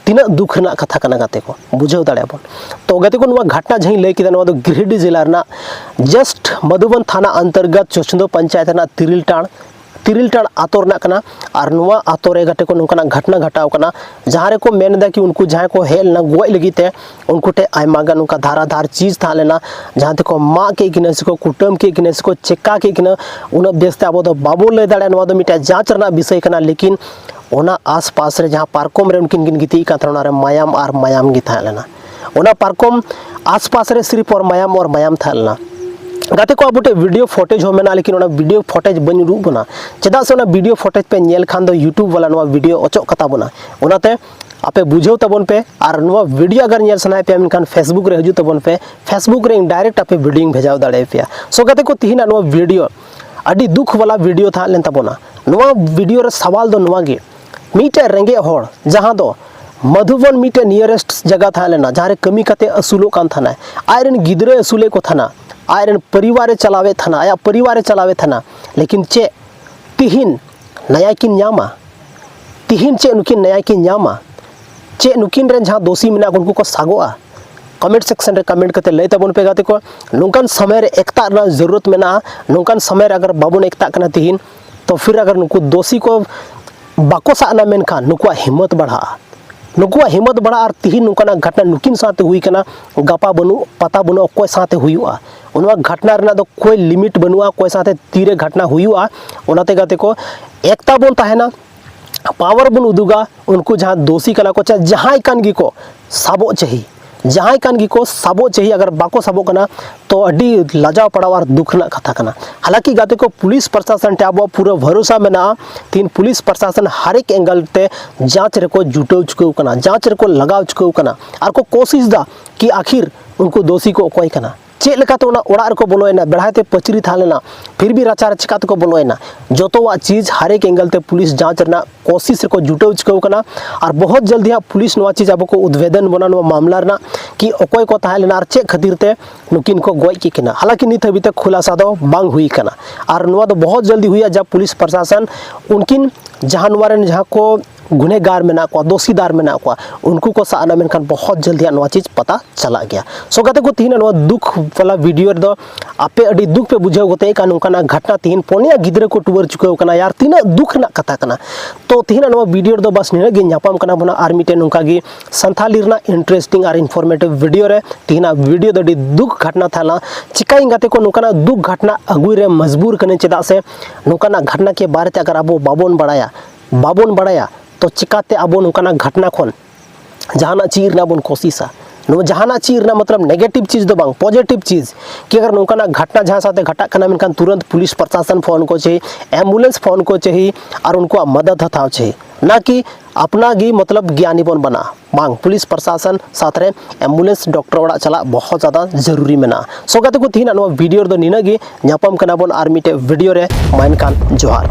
ᱛᱤᱱᱟᱹᱜ ᱫᱩᱠ ᱨᱮᱱᱟᱜ ᱠᱟᱛᱷᱟ ᱠᱟᱱᱟ ᱜᱟᱛᱮ ᱠᱚ, ᱵᱩᱡᱷᱟᱹᱣ ᱫᱟᱲᱮᱭᱟᱜ ᱵᱚᱱ᱾ ᱛᱚ ᱜᱟᱛᱮ ᱠᱚ, ᱱᱚᱣᱟ ᱜᱷᱟᱴᱱᱟ ᱡᱟᱦᱟᱸᱧ ᱞᱟᱹᱭ ᱠᱮᱫᱟ, ᱱᱚᱣᱟ ᱫᱚ ᱜᱤᱨᱤᱰᱤ ᱡᱮᱞᱟ ᱨᱮᱱᱟᱜ just ᱢᱟᱫᱷᱩᱵᱚᱱ ᱛᱷᱟᱱᱟ ᱚᱱᱛᱚᱨᱜᱚᱛ ᱪᱚᱪᱱᱫᱚ ᱯᱚᱧᱪᱟᱭᱮᱛ ᱨᱮᱱᱟᱜ ᱛᱤᱨᱤᱞ ᱴᱟᱲ, ᱛᱤᱨᱤᱞ ᱴᱟᱲ ᱟᱛᱳ ᱨᱮᱱᱟᱜ ᱠᱟᱱᱟ᱾ ᱟᱨ ᱱᱚᱣᱟ ᱟᱛᱳ ᱨᱮ ᱜᱟᱛᱮ ᱠᱚ ᱱᱚᱝᱠᱟᱱᱟᱜ ᱜᱷᱟᱴᱱᱟ ᱜᱷᱟᱴᱟᱣ ᱠᱟᱱᱟ, ᱡᱟᱦᱟᱸ ᱨᱮᱠᱚ ᱢᱮᱱ ᱮᱫᱟ ᱠᱤ ᱩᱱᱠᱩ ᱡᱟᱦᱟᱸᱭ ᱠᱚ ᱦᱮᱡ ᱞᱮᱱᱟ ᱜᱚᱡ ᱞᱟᱹᱜᱤᱫ ᱛᱮ, ᱩᱱᱠᱩ ᱴᱷᱮᱱ ᱟᱭᱢᱟ ᱜᱟᱱ ᱚᱱᱠᱟ ᱫᱷᱟᱨᱟ ᱫᱷᱟᱨ ᱪᱤᱡᱽ ᱛᱟᱦᱮᱸ ᱞᱮᱱᱟ, ᱡᱟᱦᱟᱸ ᱛᱮᱠᱚ ᱢᱟᱜ ᱠᱮᱫ ᱠᱤᱱᱟ ᱥᱮᱠᱚ ᱠᱩᱴᱟᱹᱢ ᱠᱮᱫ ᱠᱤᱱᱟ ᱥᱮᱠᱚ ᱪᱮᱠᱟ ᱠᱮᱫ ᱠᱤᱱᱟ᱾ ᱩᱱᱟᱹᱜ ᱵᱮᱥᱛᱮ ᱟᱵᱚ ᱫᱚ ᱵᱟᱵᱚᱱ ᱞᱟᱹᱭ ᱫᱟᱲᱮᱭᱟᱜᱼᱟ, ᱱᱚᱣᱟ ᱫᱚ ᱢᱤᱫᱴᱮᱱ ᱡᱟᱸᱪ ᱨᱮᱱᱟᱜ ᱵᱤᱥᱚᱭ ᱠᱟᱱᱟ᱾ ᱞᱮᱠᱤᱱ ᱚᱱᱟ ᱟᱥᱯᱟᱥ ᱨᱮ ᱡᱟᱦᱟᱸ ᱯᱟᱨᱠᱚᱢ ᱨᱮ ᱩᱱᱠᱤᱱ ᱠᱤᱱ ᱜᱤᱛᱤᱡ ᱠᱟᱱ ᱛᱟᱦᱮᱱᱟ, ᱚᱱᱟ ᱨᱮ ᱢᱟᱭᱟᱢ ᱟᱨ ᱢᱟᱭᱟᱢ ᱜᱮ ᱛᱟᱦᱮᱸ ᱞᱮᱱᱟ᱾ ᱚᱱᱟ ᱯᱟᱨᱠᱚᱢ ᱟᱥᱯᱟᱥ ᱨᱮ ᱥᱤᱨᱯ ᱟᱨ ᱢᱟᱭᱟᱢ ᱟᱨ ᱢᱟᱭᱟᱢ ᱛᱟᱦᱮᱸ ᱞᱮᱱᱟ᱾ ᱜᱟᱛᱮ ᱠᱚ, ᱟᱵᱚ ᱴᱷᱮᱱ ᱵᱷᱤᱰᱤᱭᱳ ᱯᱷᱚᱴᱮᱡᱽ ᱦᱚᱸ ᱢᱮᱱᱟᱜᱼᱟ, ᱞᱮᱠᱤᱱ ᱚᱱᱟ ᱵᱷᱤᱰᱤᱭᱳ ᱯᱷᱚᱴᱮᱡᱽ ᱵᱟᱹᱧ ᱩᱫᱩᱜ ᱵᱚᱱᱟ᱾ ᱪᱮᱫᱟᱜ ᱥᱮ ᱚᱱᱟ ᱵᱷᱤᱰᱤᱭᱳ ᱯᱷᱚᱴᱮᱡᱽ ᱯᱮ ᱧᱮᱞ ᱠᱷᱟᱱ ᱫᱚ YouTube ᱵᱟᱞᱟ ᱱᱚᱣᱟ ᱵᱷᱤᱰᱤᱭᱳ ᱚᱪᱚᱜ ᱠᱟᱛᱟ ᱵᱚᱱᱟ᱾ ᱚᱱᱟᱛᱮ ᱟᱯᱮ ᱵᱩᱡᱷᱟᱹᱣ ᱛᱟᱵᱚᱱ ᱯᱮ ᱟᱨ ᱱᱚᱣᱟ ᱵᱷᱤᱰᱤᱭᱳ ᱟᱜᱟᱨ ᱧᱮᱞ ᱥᱟᱱᱟᱭᱮᱫ ᱯᱮᱭᱟ, ᱢᱮᱱᱠᱷᱟᱱ Facebook ᱨᱮ ᱦᱤᱡᱩᱜ ᱛᱟᱵᱚᱱ ᱯᱮ, Facebook ᱨᱮ ᱤᱧ direct ᱟᱯᱮ ᱵᱷᱤᱰᱤᱭᱳᱧ ᱵᱷᱮᱡᱟᱣ ᱫᱟᱲᱮᱭᱟᱯᱮᱭᱟ᱾ So ᱜᱟᱛᱮ ᱠᱚ, ᱛᱤᱦᱤᱧᱟᱜ ᱱᱚᱣᱟ ᱵᱷᱤᱰᱤᱭᱳ ᱟᱹᱰᱤ ᱫᱩᱠ ᱵᱟᱞᱟ ᱵᱷᱤᱰᱤᱭᱳ ᱛᱟᱦᱮᱸ ᱞᱮᱱ ᱛᱟᱵᱚᱱᱟ᱾ ᱱᱚᱣᱟ ᱵᱷᱤᱰᱤᱭᱳ ᱨᱮ ᱥᱟᱣᱟᱞ ᱫᱚ ᱱᱚᱣᱟ ᱜᱮ, ᱢᱤᱫᱴᱮᱡ ᱨᱮᱸᱜᱮᱡ ᱦᱚᱲ, ᱡᱟᱦᱟᱸ ᱫᱚ ᱢᱟᱫᱷᱩᱵᱚᱱ ᱢᱤᱫᱴᱮᱡ nearest ᱡᱟᱭᱜᱟ ᱛᱟᱦᱮᱸ ᱞᱮᱱᱟ, ᱡᱟᱦᱟᱸ ᱨᱮ ᱠᱟᱹᱢᱤ ᱠᱟᱛᱮ ᱟᱹᱥᱩᱞᱚᱜ ᱠᱟᱱ ᱛᱟᱦᱮᱱᱟᱭ, ᱟᱡ ᱨᱮᱱ ᱜᱤᱫᱽᱨᱟᱹ ᱟᱹᱥᱩᱞᱮᱫ ᱠᱚ ᱛᱟᱦᱮᱱᱟ, ᱟᱡ ᱨᱮᱱ ᱯᱚᱨᱤᱵᱟᱨ ᱮ ᱪᱟᱞᱟᱣᱮᱫ ᱛᱟᱦᱮᱱᱟ, ᱟᱭᱟᱜ ᱯᱚᱨᱤᱵᱟᱨ ᱮ ᱪᱟᱞᱟᱣᱮᱫ ᱛᱟᱦᱮᱱᱟ᱾ ᱞᱮᱠᱤᱱ ᱪᱮᱫ ᱛᱤᱦᱤᱧ ᱱᱟᱭᱟ ᱠᱤᱱ ᱧᱟᱢᱟ? ᱛᱤᱦᱤᱧ ᱪᱮᱫ ᱱᱩᱠᱤᱱ ᱱᱟᱭᱟ ᱠᱤᱱ ᱧᱟᱢᱟ? ᱪᱮᱫ ᱱᱩᱠᱤᱱ ᱨᱮᱱ ᱡᱟᱦᱟᱸ ᱫᱳᱥᱤ ᱢᱮᱱᱟᱜ ᱠᱚ, ᱩᱱᱠᱩ ᱠᱚ ᱥᱟᱜᱚᱜᱼᱟ? Comment section ᱨᱮ comment ᱠᱟᱛᱮ ᱞᱟᱹᱭ ᱛᱟᱵᱚᱱ ᱯᱮ ᱜᱟᱛᱮ ᱠᱚ᱾ ᱱᱚᱝᱠᱟᱱ ᱥᱚᱢᱚᱭ ᱨᱮ ᱮᱠᱛᱟᱜ ᱨᱮᱱᱟᱜ ᱡᱟᱹᱨᱩᱲᱟᱛ ᱢᱮᱱᱟᱜᱼᱟ᱾ ᱱᱚᱝᱠᱟᱱ ᱥᱚᱢᱚᱭ ᱨᱮ ᱟᱜᱟᱨ ᱵᱟᱵᱚᱱ ᱮᱠᱛᱟᱜ ᱠᱟᱱᱟ ᱛᱤᱦᱤᱧ, ᱛᱚ ᱯᱷᱤᱨ ᱟᱜᱟᱨ ᱱᱩᱠᱩ ᱫᱳᱥᱤ ᱠᱚ ᱵᱟᱠᱚ ᱥᱟᱵ ᱮᱱᱟ, ᱢᱮᱱᱠᱷᱟᱱ ᱱᱩᱠᱩᱣᱟᱜ ᱦᱤᱢᱢᱚᱛ ᱵᱟᱲᱦᱟᱜᱼᱟ᱾ ᱱᱩᱠᱩᱣᱟᱜ ᱦᱤᱢᱢᱚᱛ ᱵᱟᱲᱦᱟᱜᱼᱟ ᱟᱨ ᱛᱤᱦᱤᱧ ᱱᱚᱝᱠᱟᱱᱟᱜ ᱜᱷᱚᱴᱱᱟ ᱱᱩᱠᱤᱱ ᱥᱟᱶᱛᱮ ᱦᱩᱭ ᱠᱟᱱᱟ, ᱜᱟᱯᱟ ᱵᱟᱹᱱᱩᱜ ᱯᱟᱛᱟ ᱵᱟᱹᱱᱩᱜ ᱚᱠᱚᱭ ᱥᱟᱶᱛᱮ ᱦᱩᱭᱩᱜᱼᱟ᱾ ᱚᱱᱟ ᱜᱷᱚᱴᱱᱟ ᱨᱮᱱᱟᱜ ᱫᱚ ᱠᱳᱭ limit ᱵᱟᱹᱱᱩᱜᱼᱟ, ᱚᱠᱚᱭ ᱥᱟᱶᱛᱮ ᱛᱤᱨᱮ ᱜᱷᱚᱴᱱᱟ ᱦᱩᱭᱩᱜᱼᱟ᱾ ᱚᱱᱟᱛᱮ ᱜᱟᱛᱮ ᱠᱚ, ᱮᱠᱛᱟ ᱵᱚᱱ ᱛᱟᱦᱮᱱᱟ, ᱯᱟᱣᱟᱨ ᱵᱚᱱ ᱩᱫᱩᱜᱟ, ᱩᱱᱠᱩ ᱡᱟᱦᱟᱸ ᱫᱳᱥᱤ ᱠᱟᱱᱟ ᱠᱚ, ᱪᱟᱦᱮ ᱡᱟᱦᱟᱸᱭ ᱠᱟᱱ ᱜᱮᱠᱚ, ᱥᱟᱵᱚᱜ ᱪᱟᱹᱦᱤ, ᱡᱟᱦᱟᱸᱭ ᱠᱟᱱ ᱜᱮᱠᱚ ᱥᱟᱵᱚᱜ ᱪᱟᱹᱦᱤ᱾ ᱟᱜᱟᱨ ᱵᱟᱠᱚ ᱥᱟᱵᱚᱜ ᱠᱟᱱᱟ, ᱛᱚ ᱟᱹᱰᱤ ᱞᱟᱡᱟᱣ ᱯᱟᱲᱟᱣ ᱟᱨ ᱫᱩᱠ ᱨᱮᱱᱟᱜ ᱠᱟᱛᱷᱟ ᱠᱟᱱᱟ᱾ ᱦᱟᱞᱟᱸᱠᱤ ᱜᱟᱛᱮ ᱠᱚ, ᱯᱩᱞᱤᱥ ᱯᱨᱚᱥᱟᱥᱚᱱ ᱴᱷᱮᱱ ᱟᱵᱚᱣᱟᱜ ᱯᱩᱨᱟᱹ ᱵᱷᱚᱨᱚᱥᱟ ᱢᱮᱱᱟᱜᱼᱟ᱾ ᱛᱤᱦᱤᱧ ᱯᱩᱞᱤᱥ ᱯᱨᱚᱥᱟᱥᱚᱱ ᱦᱟᱨ ᱮᱠ ᱮᱝᱜᱮᱞ ᱛᱮ ᱡᱟᱸᱪ ᱨᱮᱠᱚ ᱡᱩᱴᱟᱹᱣ ᱪᱩᱠᱟᱹᱣ ᱠᱟᱱᱟ, ᱡᱟᱸᱪ ᱨᱮᱠᱚ ᱞᱟᱜᱟᱣ ᱪᱩᱠᱟᱹᱣ ᱠᱟᱱᱟ ᱟᱨ ᱠᱚ ᱠᱳᱥᱤᱥ ᱫᱟ ᱠᱤ ᱟᱠᱷᱤᱨ ᱩᱱᱠᱩ ᱫᱳᱥᱤ ᱠᱚ ᱚᱠᱚᱭ ᱠᱟᱱᱟ, ᱪᱮᱫ ᱞᱮᱠᱟᱛᱮ ᱚᱱᱟ ᱚᱲᱟᱜ ᱨᱮᱠᱚ ᱵᱚᱞᱚᱭᱮᱱᱟ, ᱵᱮᱲᱦᱟᱭ ᱛᱮ ᱯᱟᱹᱪᱨᱤ ᱛᱟᱦᱮᱸ ᱞᱮᱱᱟ, ᱯᱷᱤᱨ ᱵᱷᱤ ᱨᱟᱪᱟ ᱨᱮ ᱪᱤᱠᱟ ᱛᱮᱠᱚ ᱵᱚᱞᱚᱭᱮᱱᱟ, ᱡᱚᱛᱚᱣᱟᱜ ᱪᱤᱡᱽ ᱦᱟᱨ ᱮᱠ ᱮᱝᱜᱮᱞ ᱛᱮ ᱯᱩᱞᱤᱥ ᱡᱟᱸᱪ ᱨᱮᱱᱟᱜ ᱠᱳᱥᱤᱥ ᱨᱮᱠᱚ ᱡᱩᱴᱟᱹᱣ ᱪᱩᱠᱟᱹᱣ ᱠᱟᱱᱟ᱾ ᱟᱨ ᱵᱚᱦᱚᱛ ᱡᱚᱞᱫᱤ ᱦᱟᱸᱜ ᱯᱩᱞᱤᱥ ᱱᱚᱣᱟ ᱪᱤᱡᱽ ᱟᱵᱚ ᱠᱚ ᱩᱫᱵᱷᱮᱫᱚᱱ ᱵᱚᱱᱟ ᱱᱚᱣᱟ ᱢᱟᱢᱞᱟ ᱨᱮᱱᱟᱜ, ᱠᱤ ᱚᱠᱚᱭ ᱠᱚ ᱛᱟᱦᱮᱸ ᱞᱮᱱᱟ ᱟᱨ ᱪᱮᱫ ᱠᱷᱟᱹᱛᱤᱨ ᱛᱮ ᱱᱩᱠᱤᱱ ᱠᱚ ᱜᱚᱡ ᱠᱮᱫ ᱠᱤᱱᱟ᱾ ᱦᱟᱞᱟᱸᱠᱤ ᱱᱤᱛ ᱦᱟᱹᱵᱤᱡ ᱛᱮ ᱠᱷᱩᱞᱟᱥᱟ ᱫᱚ ᱵᱟᱝ ᱦᱩᱭ ᱠᱟᱱᱟ᱾ ᱟᱨ ᱱᱚᱣᱟ ᱫᱚ ᱵᱚᱦᱚᱛ ᱡᱚᱞᱫᱤ ᱦᱩᱭᱩᱜᱼᱟ, ᱡᱟ ᱯᱩᱞᱤᱥ ᱯᱨᱚᱥᱟᱥᱚᱱ ᱩᱱᱠᱤᱱ ᱡᱟᱦᱟᱸ ᱱᱚᱣᱟ ᱨᱮᱱ ᱡᱟᱦᱟᱸ ᱠᱚ ᱜᱩᱱᱮᱜᱟᱨ ᱢᱮᱱᱟᱜ ᱠᱚᱣᱟ, ᱫᱳᱥᱤᱫᱟᱨ ᱢᱮᱱᱟᱜ ᱠᱚᱣᱟ, ᱩᱱᱠᱩ ᱠᱚ ᱥᱟᱵ ᱮᱱᱟ, ᱢᱮᱱᱠᱷᱟᱱ ᱵᱚᱦᱚᱛ ᱡᱚᱞᱫᱤ ᱦᱟᱸᱜ ᱱᱚᱣᱟ ᱪᱤᱡᱽ ᱯᱟᱛᱟ ᱪᱟᱞᱟᱜ ᱜᱮᱭᱟ᱾ ᱥᱳ ᱜᱟᱛᱮ ᱠᱚ, ᱛᱤᱦᱤᱧ ᱱᱚᱣᱟ ᱫᱩᱠ ᱵᱟᱞᱟ ᱵᱷᱤᱰᱤᱭᱳ ᱨᱮᱫᱚ ᱟᱯᱮ ᱟᱹᱰᱤ ᱫᱩᱠ ᱯᱮ ᱵᱩᱡᱷᱟᱹᱣ ᱜᱚᱛᱮ ᱠᱟᱱ, ᱱᱚᱝᱠᱟᱱᱟᱜ ᱜᱷᱟᱴᱱᱟ ᱛᱤᱦᱤᱧ ᱯᱩᱱᱭᱟ ᱜᱤᱫᱽᱨᱟᱹ ᱠᱚ ᱴᱩᱣᱟᱹᱨ ᱪᱩᱠᱟᱹᱣ ᱠᱟᱱᱟ᱾ ᱭᱟᱨ, ᱛᱤᱱᱟᱹᱜ ᱫᱩᱠ ᱨᱮᱱᱟᱜ ᱠᱟᱛᱷᱟ ᱠᱟᱱᱟ᱾ ᱛᱚ ᱛᱤᱦᱤᱧ ᱱᱚᱣᱟ ᱵᱷᱤᱰᱤᱭᱳ ᱨᱮᱫᱚ ᱵᱟᱥ ᱱᱤᱱᱟᱹᱜ ᱜᱮ᱾ ᱧᱟᱯᱟᱢ ᱠᱟᱱᱟ ᱵᱚᱱ ᱟᱨ ᱢᱤᱫᱴᱮᱱ ᱱᱚᱝᱠᱟ ᱜᱮ ᱥᱟᱱᱛᱷᱟᱞᱤ ᱨᱮᱱᱟᱜ ᱤᱱᱴᱟᱨᱮᱥᱴᱤᱝ ᱟᱨ ᱤᱱᱯᱷᱚᱨᱢᱮᱴᱤᱵᱷ ᱵᱷᱤᱰᱤᱭᱳ ᱨᱮ᱾ ᱛᱤᱦᱤᱧᱟᱜ ᱵᱷᱤᱰᱤᱭᱳ ᱫᱚ ᱟᱹᱰᱤ ᱫᱩᱠ ᱜᱷᱟᱴᱱᱟ ᱛᱟᱦᱮᱸ ᱞᱮᱱᱟ᱾ ᱪᱤᱠᱟᱹᱭᱮᱱ ᱜᱟᱛᱮ ᱠᱚ, ᱱᱚᱝᱠᱟᱱᱟᱜ ᱫᱩᱠ ᱜᱷᱟᱴᱱᱟ ᱟᱹᱜᱩᱭ ᱨᱮ ᱢᱚᱡᱽᱵᱩᱨ ᱠᱟᱹᱱᱟᱹᱧ, ᱪᱮᱫᱟᱜ ᱥᱮ ᱱᱚᱝᱠᱟᱱᱟᱜ ᱜᱷᱟᱴᱱᱟ ᱠᱮ ᱵᱟᱨᱮ ᱛᱮ ᱟᱜᱟᱨ ᱟᱵᱚ ᱵᱟᱵᱚᱱ ᱵᱟᱲᱟᱭᱟ, ᱵᱟᱵᱚᱱ ᱵᱟᱲᱟᱭᱟ, ᱛᱚ ᱪᱤᱠᱟᱛᱮ ᱟᱵᱚ ᱱᱚᱝᱠᱟᱱᱟᱜ ᱜᱷᱟᱴᱱᱟ ᱠᱷᱚᱱ ᱡᱟᱦᱟᱱᱟᱜ ᱪᱮᱫ ᱨᱮᱱᱟᱜ ᱵᱚᱱ ᱠᱳᱥᱤᱥᱟ? ᱱᱚᱣᱟ ᱡᱟᱦᱟᱱᱟᱜ ᱪᱮᱫ ᱨᱮᱱᱟᱜ ᱢᱚᱛᱞᱚᱵ ᱱᱮᱜᱮᱴᱤᱵᱷ ᱪᱤᱡᱽ ᱫᱚ ᱵᱟᱝ, ᱯᱚᱡᱮᱴᱤᱵᱷ ᱪᱤᱡᱽ᱾ ᱠᱤ ᱟᱜᱟᱨ ᱱᱚᱝᱠᱟᱱᱟᱜ ᱜᱷᱟᱴᱱᱟ ᱡᱟᱦᱟᱸ ᱥᱟᱶᱛᱮ ᱜᱷᱟᱴᱟᱜ ᱠᱟᱱᱟ, ᱢᱮᱱᱠᱷᱟᱱ ᱛᱩᱨᱟᱹᱱᱛ ᱯᱩᱞᱤᱥ ᱯᱨᱚᱥᱟᱥᱚᱱ ᱯᱷᱳᱱ ᱠᱚ ᱪᱟᱹᱦᱤ, ᱮᱢᱵᱩᱞᱮᱱᱥ ᱯᱷᱳᱱ ᱠᱚ ᱪᱟᱹᱦᱤ ᱟᱨ ᱩᱱᱠᱩᱣᱟᱜ ᱢᱚᱫᱚᱫ ᱦᱟᱛᱟᱣ ᱪᱟᱹᱦᱤ, ᱱᱟ ᱠᱤ ᱟᱯᱱᱟ ᱜᱮ ᱢᱚᱛᱞᱚᱵ ᱜᱮᱭᱟᱱᱤ ᱵᱚᱱ ᱵᱟᱱᱟ᱾ ᱵᱟᱝ, ᱯᱩᱞᱤᱥ ᱯᱨᱚᱥᱟᱥᱚᱱ ᱥᱟᱛᱷ ᱨᱮ ᱮᱢᱵᱩᱞᱮᱱᱥ ᱰᱚᱠᱴᱚᱨ ᱚᱲᱟᱜ ᱪᱟᱞᱟᱜ ᱵᱚᱦᱚᱛ ᱡᱟᱫᱟ ᱡᱟᱹᱨᱩᱨᱤ ᱢᱮᱱᱟᱜᱼᱟ᱾ ᱥᱳ ᱜᱟᱛᱮ ᱠᱚ, ᱛᱤᱦᱤᱧᱟᱜ ᱱᱚᱣᱟ ᱵᱷᱤᱰᱤᱭᱳ ᱨᱮᱫᱚ ᱱᱤᱱᱟᱹᱜ ᱜᱮ᱾ ᱧᱟᱯᱟᱢ ᱠᱟᱱᱟ ᱵᱚᱱ ᱟᱨ ᱢᱤᱫᱴᱮᱡ ᱵᱷᱤᱰᱤᱭᱳ ᱨᱮ᱾ ᱢᱟ ᱮᱱᱠᱷᱟᱱ ᱡᱚᱦᱟᱨ᱾